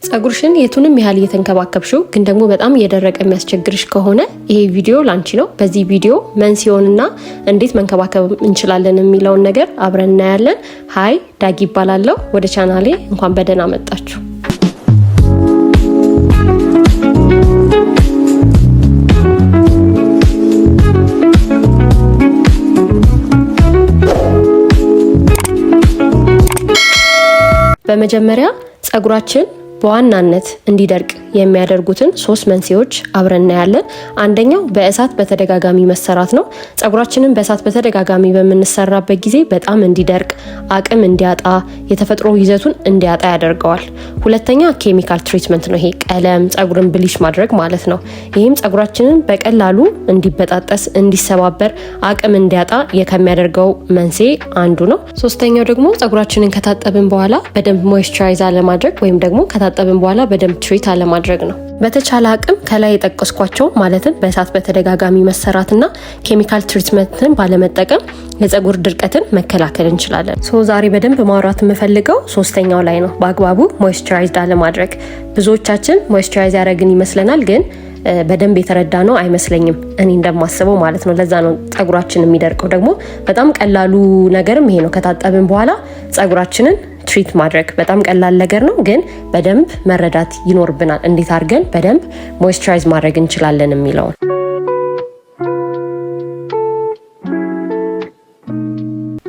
ጸጉርሽን የቱንም ያህል እየተንከባከብሽው ግን ደግሞ በጣም እየደረቀ የሚያስቸግርሽ ከሆነ ይሄ ቪዲዮ ላንቺ ነው። በዚህ ቪዲዮ መንስኤውንና እንዴት መንከባከብ እንችላለን የሚለውን ነገር አብረን እናያለን። Hi፣ ዳጊ እባላለሁ። ወደ ቻናሌ እንኳን በደህና መጣችሁ። በመጀመሪያ ጸጉራችን በዋናነት እንዲደርቅ የሚያደርጉትን ሶስት መንስኤዎች አብረን እናያለን። አንደኛው በእሳት በተደጋጋሚ መሰራት ነው። ጸጉራችንን በእሳት በተደጋጋሚ በምንሰራበት ጊዜ በጣም እንዲደርቅ፣ አቅም እንዲያጣ፣ የተፈጥሮ ይዘቱን እንዲያጣ ያደርገዋል። ሁለተኛ chemical treatment ነው። ይሄ ቀለም፣ ጸጉርን bleach ማድረግ ማለት ነው። ይህም ጸጉራችንን በቀላሉ እንዲበጣጠስ፣ እንዲሰባበር፣ አቅም እንዲያጣ ከሚያደርገው መንስኤ አንዱ ነው። ሶስተኛው ደግሞ ጸጉራችንን ከታጠብን በኋላ በደንብ moisturize አለማድረግ ወይም ደግሞ ከታጠብን በኋላ በደንብ treat አለማድረግ ነው። በተቻለ አቅም ከላይ የጠቀስኳቸው ማለትም በእሳት በተደጋጋሚ መሰራትና chemical treatment ን ባለመጠቀም የጸጉር ድርቀትን መከላከል እንችላለን። So ዛሬ በደንብ ማውራት የምፈልገው ሶስተኛው ላይ ነው፣ በአግባቡ moisturized አለማድረግ። ብዙዎቻችን moisturize ያደረግን ይመስለናል፣ ግን በደንብ የተረዳ ነው አይመስለኝም፣ እኔ እንደማስበው ማለት ነው። ለዛ ነው ጸጉራችን የሚደርቀው። ደግሞ በጣም ቀላሉ ነገርም ይሄ ነው። ከታጠብን በኋላ ጸጉራችንን treat ማድረግ በጣም ቀላል ነገር ነው፣ ግን በደንብ መረዳት ይኖርብናል፣ እንዴት አድርገን በደንብ moisturize ማድረግ እንችላለን የሚለውን።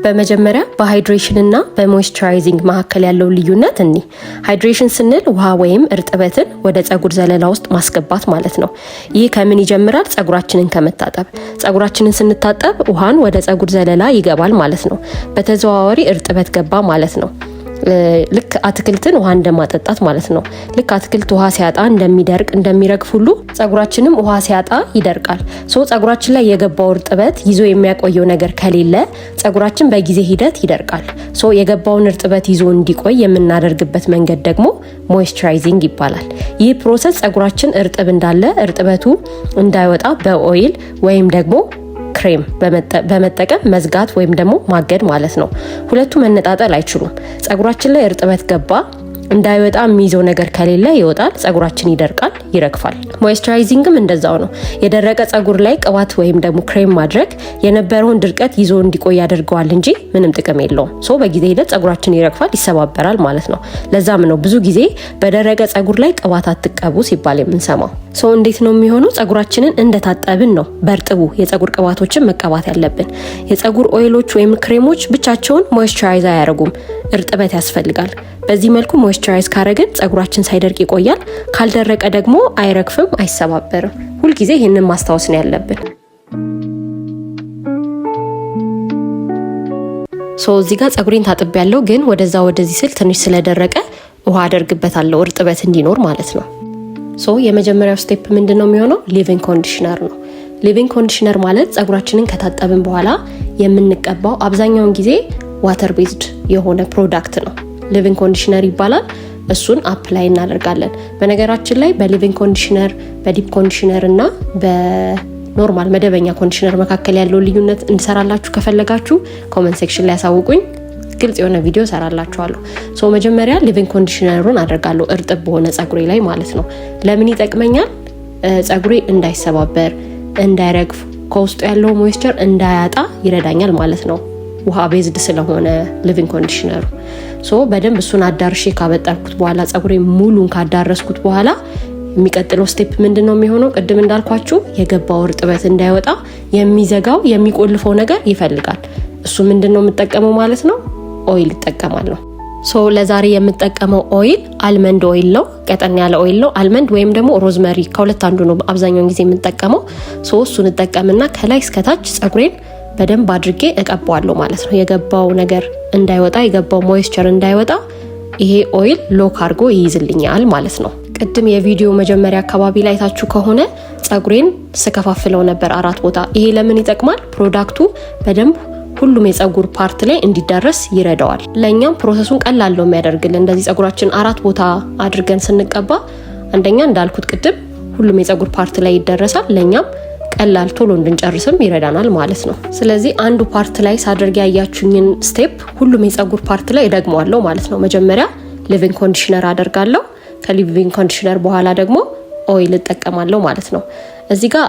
በመጀመሪያ በ hydration እና በ moisturizing መካከል ያለው ልዩነት እኒ hydration ስንል ውሃ ወይም እርጥበትን ወደ ጸጉር ዘለላ ውስጥ ማስገባት ማለት ነው። ይህ ከምን ይጀምራል? ጸጉራችንን ከመታጠብ። ጸጉራችንን ስንታጠብ ውሃን ወደ ጸጉር ዘለላ ይገባል ማለት ነው። በተዘዋዋሪ እርጥበት ገባ ማለት ነው። ልክ አትክልትን ውሃ እንደማጠጣት ማለት ነው። ልክ አትክልት ውሃ ሲያጣ እንደሚደርቅ፣ እንደሚረግፍ ሁሉ ጸጉራችንም ውሃ ሲያጣ ይደርቃል። So ጸጉራችን ላይ የገባው እርጥበት ይዞ የሚያቆየው ነገር ከሌለ ጸጉራችን በጊዜ ሂደት ይደርቃል። So የገባውን እርጥበት ይዞ እንዲቆይ የምናደርግበት መንገድ ደግሞ moisturizing ይባላል። ይህ process ጸጉራችን እርጥብ እንዳለ እርጥበቱ እንዳይወጣ በ oil ወይም ደግሞ ክሬም በመጠቀም መዝጋት ወይም ደግሞ ማገድ ማለት ነው። ሁለቱ መነጣጠል አይችሉም። ጸጉራችን ላይ እርጥበት ገባ፣ እንዳይወጣ የሚይዘው ነገር ከሌለ ይወጣል፣ ጸጉራችን ይደርቃል፣ ይረግፋል። Moisturizing ም እንደዛው ነው። የደረቀ ጸጉር ላይ ቅባት ወይም ደግሞ ክሬም ማድረግ የነበረውን ድርቀት ይዞ እንዲቆይ ያደርገዋል እንጂ ምንም ጥቅም የለውም። So በጊዜ ሂደት ጸጉራችን ይረግፋል፣ ይሰባበራል ማለት ነው። ለዛም ነው ብዙ ጊዜ በደረቀ ጸጉር ላይ ቅባት አትቀቡ ሲባል የምንሰማው። So እንዴት ነው የሚሆነው? ጸጉራችንን እንደታጠብን ነው በእርጥቡ የጸጉር ቅባቶችን መቀባት ያለብን። የጸጉር oil ኦች ወይም ክሬሞች ብቻቸውን moisturize አያደርጉም፣ እርጥበት ያስፈልጋል። በዚህ መልኩ moisturize ካረግን ጸጉራችን ሳይደርቅ ይቆያል። ካልደረቀ ደግሞ አይረግፍም፣ አይሰባበርም። ሁልጊዜ ይህንን ማስታወስ ነው ያለብን። So እዚህ ጋር ጸጉሬን ታጥቤያለሁ፣ ግን ወደዛ ወደዚህ ስል ትንሽ ስለደረቀ ውሃ አደርግበታለሁ እርጥበት እንዲኖር ማለት ነው። So የመጀመሪያው step ምንድን ነው የሚሆነው? Leave-in conditioner ነው። Leave-in conditioner ማለት ጸጉራችንን ከታጠብን በኋላ የምንቀባው አብዛኛውን ጊዜ water based የሆነ product ነው። Leave-in conditioner ይባላል። እሱን apply እናደርጋለን። በነገራችን ላይ በ leave-in conditioner፣ በ deep conditioner እና በ normal መደበኛ conditioner መካከል ያለው ልዩነት እንድሰራላችሁ ከፈለጋችሁ comment section ላይ ያሳውቁኝ። ግልጽ የሆነ ቪዲዮ ሰራላችኋለሁ። So መጀመሪያ leave-in conditioner ኡን አደርጋለሁ እርጥብ በሆነ ጸጉሬ ላይ ማለት ነው። ለምን ይጠቅመኛል? ጸጉሬ እንዳይሰባበር፣ እንዳይረግፍ፣ ከውስጡ ያለው moisture እንዳያጣ ይረዳኛል ማለት ነው። ውሃ based ስለሆነ leave-in conditioner ኡ። So በደንብ እሱን አዳርሼ ካበጠርኩት በኋላ፣ ጸጉሬ ሙሉን ካዳረስኩት በኋላ የሚቀጥለው step ምንድን ነው የሚሆነው? ቅድም እንዳልኳችሁ የገባው እርጥበት እንዳይወጣ የሚዘጋው፣ የሚቆልፈው ነገር ይፈልጋል። እሱ ምንድን ነው የምጠቀመው ማለት ነው? Oil እጠቀማለሁ። So ለዛሬ የምጠቀመው oil almond oil ነው። ቀጠን ያለ oil ነው። Almond ወይም ደግሞ rosemary ከሁለት አንዱ ነው አብዛኛውን ጊዜ የምጠቀመው። So እሱን እጠቀምና ከላይ እስከታች ጸጉሬን በደንብ አድርጌ እቀባዋለሁ ማለት ነው። የገባው ነገር እንዳይወጣ፣ የገባው moisture እንዳይወጣ ይሄ oil lock አድርጎ ይይዝልኛል ማለት ነው። ቅድም የቪዲዮ መጀመሪያ አካባቢ ላይ አይታችሁ ከሆነ ጸጉሬን ስከፋፍለው ነበር አራት ቦታ። ይሄ ለምን ይጠቅማል? Product ኡ በደንብ ሁሉም የጸጉር part ላይ እንዲዳረስ ይረዳዋል። ለእኛም process ኡን ቀላል ነው የሚያደርግልን። እንደዚህ ጸጉራችን አራት ቦታ አድርገን ስንቀባ አንደኛ እንዳልኩት ቅድም ሁሉም የጸጉር part ላይ ይደረሳል። ለእኛም ቀላል፣ ቶሎ እንድንጨርስም ይረዳናል ማለት ነው። ስለዚህ አንዱ part ላይ ሳደርግ ያያችሁኝን step ሁሉም የጸጉር part ላይ እደግመዋለሁ ማለት ነው። መጀመሪያ leave-in conditioner አደርጋለሁ። ከ leave-in conditioner በኋላ ደግሞ oil እጠቀማለሁ ማለት ነው። እዚህ ጋር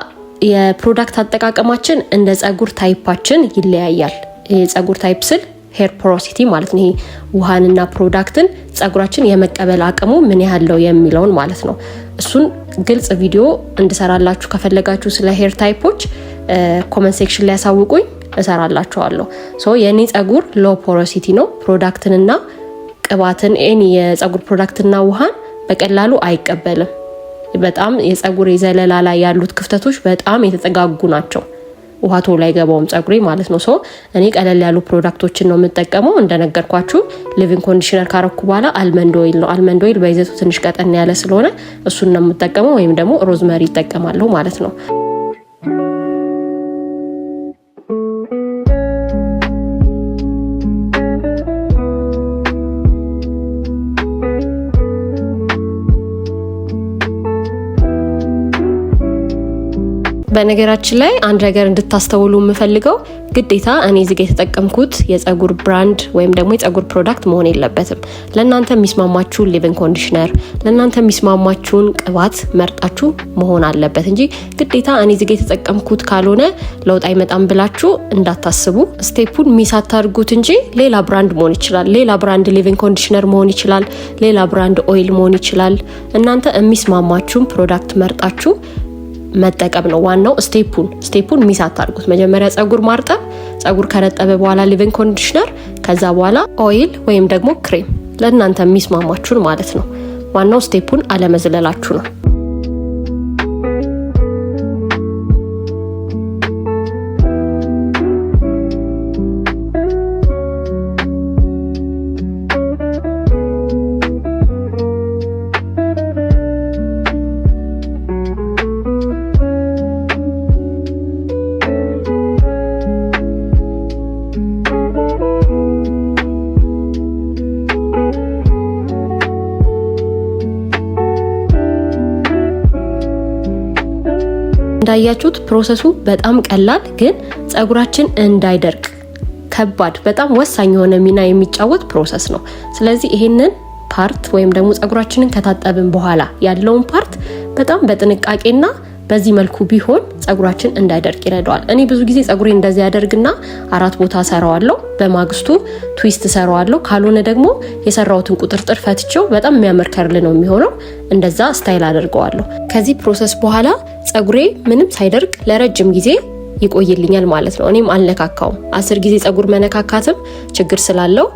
የ product አጠቃቀማችን እንደ ጸጉር type ኣችን ይለያያል። የጸጉር type ስል hair porosity ማለት ነው። ይሄ ውሃንና product ን ጸጉራችን የመቀበል አቅሙ ምን ያህል ነው የሚለውን ማለት ነው። እሱን ግልጽ ቪዲዮ እንድሰራላችሁ ከፈለጋችሁ ስለ hair type ኦች comment section ላይ ያሳውቁኝ፣ እሰራላችኋለሁ። So የእኔ ጸጉር low porosity ነው። Product ንና ቅባትን፣ any የጸጉር product ና ውሃን በቀላሉ አይቀበልም። በጣም የጸጉር የዘለላ ላይ ያሉት ክፍተቶች በጣም የተጠጋጉ ናቸው። ውሃ ቶሎ አይገባውም ጸጉሬ ማለት ነው። So እኔ ቀለል ያሉ product ኦችን ነው የምጠቀመው። እንደነገርኳችሁ leave-in conditioner ካረኩ በኋላ almond oil ነው። Almond oil በይዘቱ ትንሽ ቀጠን ያለ ስለሆነ እሱን ነው የምጠቀመው፣ ወይም ደግሞ rosemary እጠቀማለሁ ማለት ነው። በነገራችን ላይ አንድ ነገር እንድታስተውሉ የምፈልገው ግዴታ እኔ እዚህ ጋ የተጠቀምኩት የጸጉር brand ወይም ደግሞ የጸጉር product መሆን የለበትም። ለእናንተ የሚስማማችሁን leave-in conditioner፣ ለእናንተ የሚስማማችሁን ቅባት መርጣችሁ መሆን አለበት እንጂ ግዴታ እኔ እዚህ ጋ የተጠቀምኩት ካልሆነ ለውጥ አይመጣም ብላችሁ እንዳታስቡ። Step ኡን miss አታድርጉት እንጂ ሌላ brand መሆን ይችላል። ሌላ brand leave-in conditioner መሆን ይችላል። ሌላ brand oil መሆን ይችላል። እናንተ የሚስማማችሁን product መርጣችሁ መጠቀም ነው ዋናው። Step ኡን miss አታርጉት። መጀመሪያ ጸጉር ማርጠብ፣ ጸጉር ከረጠበ በኋላ leave-in conditioner፣ ከዛ በኋላ oil ወይም ደግሞ ክሬም ለእናንተ የሚስማማችሁን ማለት ነው። ዋናው step ኡን አለመዝለላችሁ ነው። እንዳያችሁት process ኡ በጣም ቀላል ግን ጸጉራችን እንዳይደርቅ ከባድ በጣም ወሳኝ የሆነ ሚና የሚጫወት process ነው። ስለዚህ ይሄንን part ወይም ደግሞ ጸጉራችንን ከታጠብን በኋላ ያለውን part በጣም በጥንቃቄና በዚህ መልኩ ቢሆን ጸጉራችን እንዳይደርቅ ይረዳዋል። እኔ ብዙ ጊዜ ጸጉሬ እንደዚህ ያደርግና አራት ቦታ ሰራዋለሁ። በማግስቱ twist ሰራዋለሁ። ካልሆነ ደግሞ የሰራሁትን ቁጥርጥር ፈትቼው በጣም የሚያምር curl ነው የሚሆነው። እንደዛ style አደርገዋለሁ። ከዚህ process በኋላ ጸጉሬ ምንም ሳይደርቅ ለረጅም ጊዜ ይቆይልኛል ማለት ነው። እኔም አልነካካውም። 10 ጊዜ ጸጉር መነካካትም ችግር ስላለው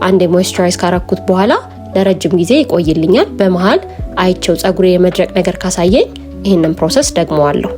አንዴ moisturize ካረኩት በኋላ ለረጅም ጊዜ ይቆይልኛል። በመሃል አይቼው ጸጉሬ የመድረቅ ነገር ካሳየኝ ይህንን process ደግመዋለሁ።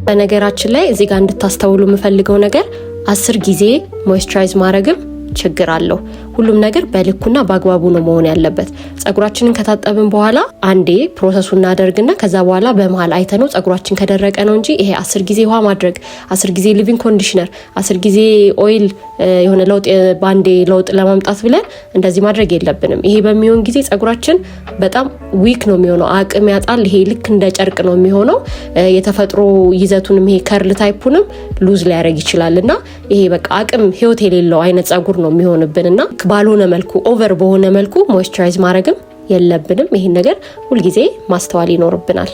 በነገራችን ላይ እዚህ ጋር እንድታስተውሉ የምፈልገው ነገር 10 ጊዜ moisturize ማድረግም ችግር አለው። ሁሉም ነገር በልኩና በአግባቡ ነው መሆን ያለበት። ጸጉራችንን ከታጠብን በኋላ አንዴ process ኡ እናደርግና ከዛ በኋላ በመሀል አይተነው ጸጉራችን ከደረቀ ነው እንጂ ይሄ 10 ጊዜ ውሃ ማድረግ፣ 10 ጊዜ leave-in conditioner፣ 10 ጊዜ oil የሆነ ለውጥ ባንዴ ለውጥ ለማምጣት ብለን እንደዚህ ማድረግ የለብንም። ይሄ በሚሆን ጊዜ ጸጉራችን በጣም weak ነው የሚሆነው፣ አቅም ያጣል። ይሄ ልክ እንደ ጨርቅ ነው የሚሆነው። የተፈጥሮ ይዘቱንም ይሄ curl type ኡንም lose ሊያደርግ ይችላል እና ይሄ በቃ አቅም ህይወት የሌለው አይነት ጸጉር ነው የሚሆንብን እና ባልሆነ መልኩ over በሆነ መልኩ moisturize ማድረግም የለብንም። ይሄን ነገር ሁልጊዜ ማስተዋል ይኖርብናል።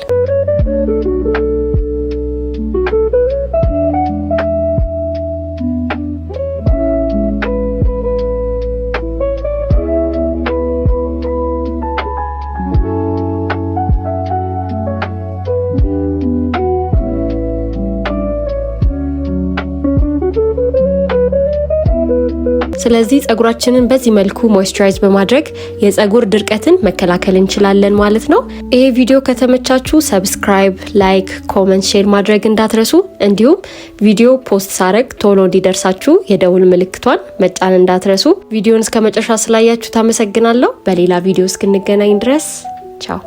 ስለዚህ ጸጉራችንን በዚህ መልኩ moisturize በማድረግ የጸጉር ድርቀትን መከላከል እንችላለን ማለት ነው። ይሄ ቪዲዮ ከተመቻችሁ subscribe፣ like፣ comment፣ share ማድረግ እንዳትረሱ። እንዲሁም ቪዲዮ post ሳረግ ቶሎ እንዲደርሳችሁ የደውል ምልክቷን መጫን እንዳትረሱ። ቪዲዮን እስከ መጨረሻ ስላያችሁ ታመሰግናለሁ። በሌላ ቪዲዮ እስክንገናኝ ድረስ ቻው።